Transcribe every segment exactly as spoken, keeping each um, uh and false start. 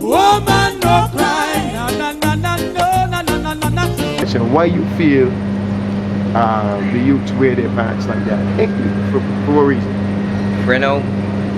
Woman no cry, na na na na no, na na na na na. So why you feel um, the youths wear their pants like that? Thank you for, for what reason? For now,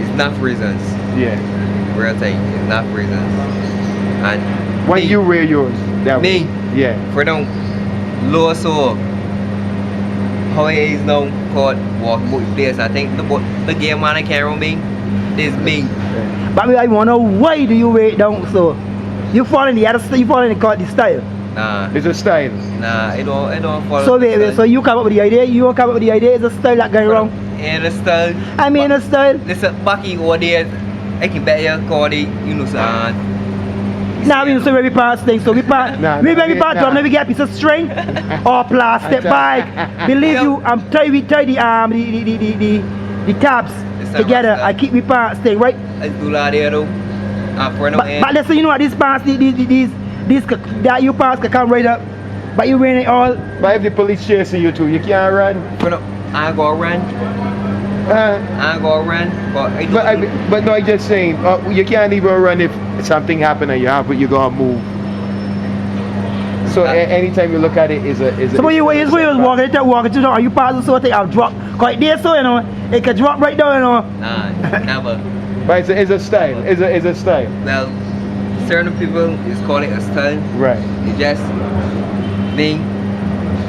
it's not reasons. Yeah. Real thing, it's not reasons. And Why me- you wear yours that Me? way? Yeah. For now, low so how it is now, called walk both place. I think the bo- the game man I can't run me is me. But I wanna know, why do you wear it down so? You fall in the other st- you fall in the, call it the style. Nah, It's a style. nah, it don't, it don't follow. So the wait, wait, style. So you come up with the idea, you come up with the idea, it's a style that going wrong. And the style. I mean a style. Listen, back in old days, I can bet you call it, you know, son. Now we used to wear pants thing, so we pants Nah, we nah, wear we- pants nah. Now we get a piece of string or plastic I tell- bag. Believe Yeah. You, I'm tell we tie the um the the the the, the, the tabs It's not together. Rasta. I keep my pants thing, right? It's do that there though. And for no But, but listen, you know what? These pants, these these these, these c- that you pants can come right up, but you wearing it all. But if the police chasing you too, you can't run. For no, I go run. Uh, I go run. But I do. but, I, but no, I'm just saying, uh, you can't even run if something happened and you have you gonna move. So Uh, a- anytime you look at it, is a is a. So when you when you is when a you walking, it walking, you know, and you pass the sort of thing, I'll drop. Cause it there so, you know, it can drop right down, you know. Nah, never. But it's a, it's a style. It's a it's a style. Well, certain people is call it a style. Right. It just me.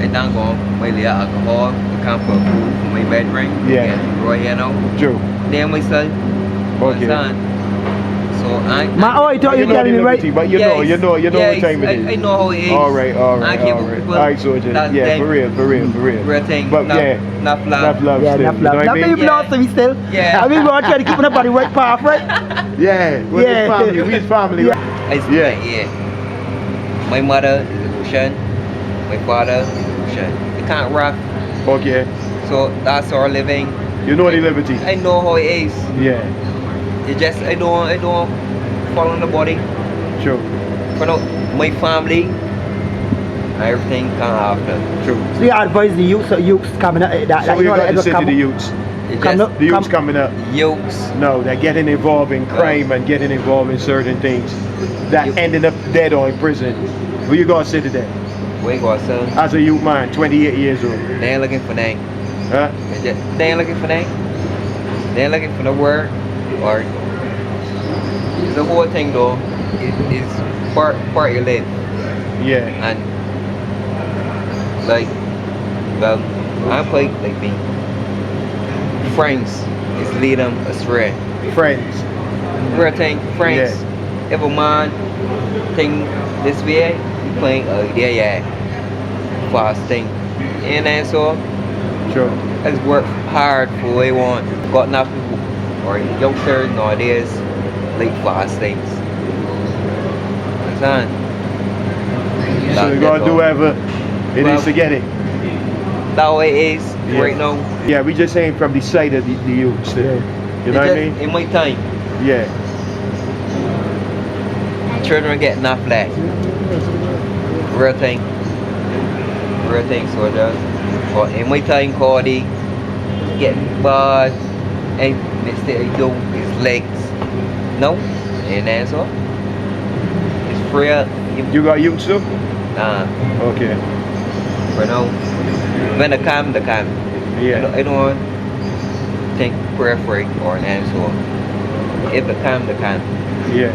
I don't go my little alcohol. I can't put food for my bedroom. Yeah. Right, you know. True. Then my style. Okay. Son. So I. My oh, you thought You you know telling the me right? liberty, but you know, Yes, you know, you know yes, what time it I, is. I know how it is. All right, all right, I keep all right. people All right, soldier. that- Yeah, that- for real, for real, for real. Real thing. But Not, yeah, not love. Not love Yeah, still. Not You know love. what I Not mean? Even belongs to me still. Yeah. I mean, we want to try to keep on the body right path, right? Yeah, we're Yeah. family. We're family. Yeah. Right? It's Yeah. yeah. Yeah. My mother is a Russian. My father is a Russian. They can't rap. Okay. So that's our living. You know the liberty. I know how it is. Yeah. It just I don't I don't fall on the body. True. For now, my family, everything come after. True. So you advise the youth, so youths coming up, eh, that, So that we you know, got that to ever say to come the up. Youths. It Come just up. The youths Come- coming up. Youths. No, they're getting involved in crime and getting involved in certain things that You- ending up dead or in prison. What you gonna say to them? We go so. As a youth man, twenty-eight years old. They ain't looking for nothing. Huh? They just- they ain't looking for nothing. They ain't looking for no work or it's the whole thing though. It, it's part part you live Yeah. and like well I play like me. Friends is lead them astray. Friends. Real thing, friends. If a man think this way, he playing uh, yeah yeah. Fast thing. And then so True. let's work hard for what we want. Got enough people or youngsters nowadays like fast things. Understand? So we gotta do whatever it is to get it. That way it is Yeah. right now. Yeah, we just saying from the side of the, the youths. You know It what I just- mean? In my time, Yeah. children get enough less. Real thing. Real thing, soldier. But in my time, Cody, get bad and mistake do his legs. No? And then so? It's free. You got youths too? Nah. Okay. For now. When the calm, the calm. Yeah. I don't, I don't think prayer for it or an answer. If the calm, the calm. Yeah.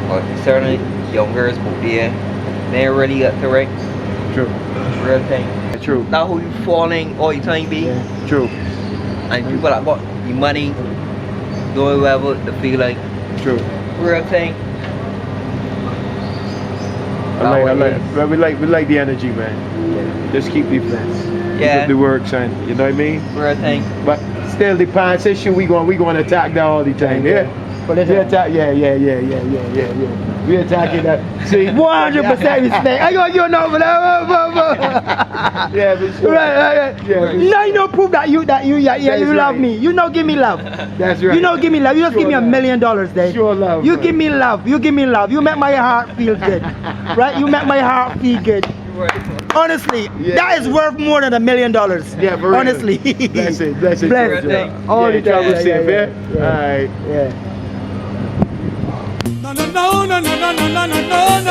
But certain young girls out there, they really got the right True. real thing. True. Now who you falling all the time be? True. And people that got the money, don't ever the feel like True. real thing. I like, I That like, way well, we like, we like the energy, man. Just keep the, Yeah. the works and you know what I mean. Real thing. But still, the pants issue, we going, we going to attack that all the time. Yeah. But Yeah, listen, attack, yeah, yeah, yeah, yeah, yeah, yeah, yeah. We attacking that. See. One hundred percent respect. I got your number. Blah, blah, blah, blah. Yeah, for sure. Right, right, right. Yeah, for Now you know prove that you that you yeah, yeah, That is you love right. Me. You know, give me love. That's right. You know, give me love. You just Sure give me a love. Million dollars, day. Sure love, You man. Give me love. You give me love. You make my heart feel good. Right? You make my heart feel good. Honestly, Yeah. That is worth more than a million dollars. Yeah, for real. Honestly. Bless it, bless it. Bless George. it. All Yeah, the you travel time, yeah, safe, yeah, yeah? yeah. All right. Yeah. No, no, no, no, no, no, no, no, no, no.